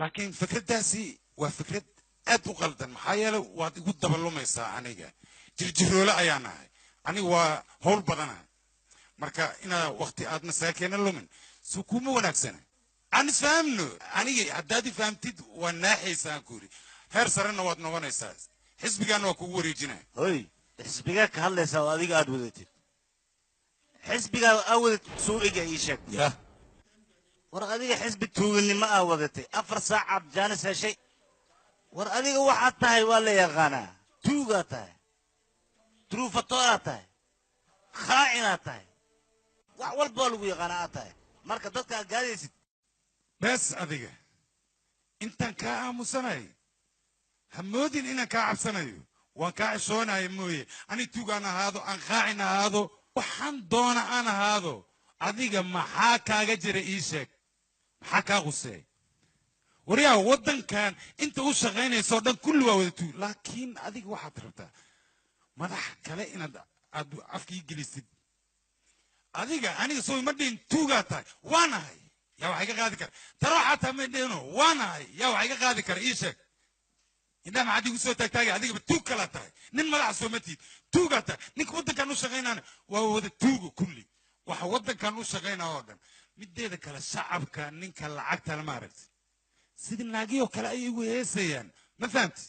Laakiin fikraddaasi waa fikrad aad u qaldan, maxaa yeelay waad igu dabalumaysaa. Aniga jirjiroole ayaan ahay, aniga waa howl badanahay. Marka inaa waqti aad masaakeena lumin su kuma wanaagsana. Aan isfahamno. Aniga haddaad i fahamtid, waa naaxaysa aan ku yidhi, heer sarena waad noqonaysaa, xisbigaana waa kugu wareejinaya. Hoy, xisbigaa ka hadlaysaa oo adiga aad wadatid? Xisbigaa aad wadatid suu ega, ii sheeg. Ya. War adiga xisbi tuuganimo aa wadatay, 4 saacaad jaanis heshay. War adiga waxaad tahay waa la yaqaanaa. Tuugaa tahay, trufatooraa tahay, khaa'inaad tahay, wax walba waa lagu yaqaanaa aad tahay. Marka dadka aad gaadaysid. Bes, adiga intaan kaa aamusanay ha moodin inaan kaa cabsanayo. Waan kaa ceshoonayo mooye. Ani tuugaan ahaado, aan qaacin ahaado, waxaan doona aan ahaado, adiga maxaa kaaga jira? Ii sheeg, maxaa kaa quseey? Waryaa, waddankan inta u shaqaynaysa oo dhan kulli waa wada tuug, laakiin adiga waxaad rabtaa madax kale inaad aad afkii gelisid. Adiga aniga soo ima dhihin tuugaa tahay? Waanahay. Yaa waxay ka qaadi kara? Taro xataa ma dhihino. Waanahay. Yaa waxay ka qaadi kara? Ii sheeg. Indhaha maxaad igu soo taagtaagay? Adigaba tuug kalaa tahay. Nin madaxa soo ma tihid, tuugaa tahay. Ninka waddankan u shaqaynaana waa wada tuugo kulli, waxa waddankan u shaqaynaa oo dhan. Mideeda kale, shacabka ninka lacagta lama aragti, sidii naagiyoo kale ayay igu heesayaan. Ma fahamti?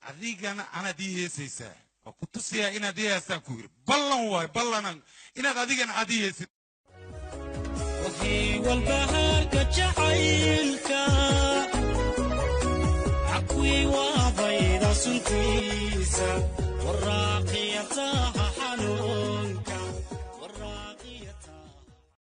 Adigana anaad ii heesaysaa. Waa ku tusayaa inaad ii heestaan ku yidhi. Ballan waay, ballanan inaad adigana aad ii heesid. Wixii walbahaarka jacaylka cakwii waabayda suntiisa waraaqiyata.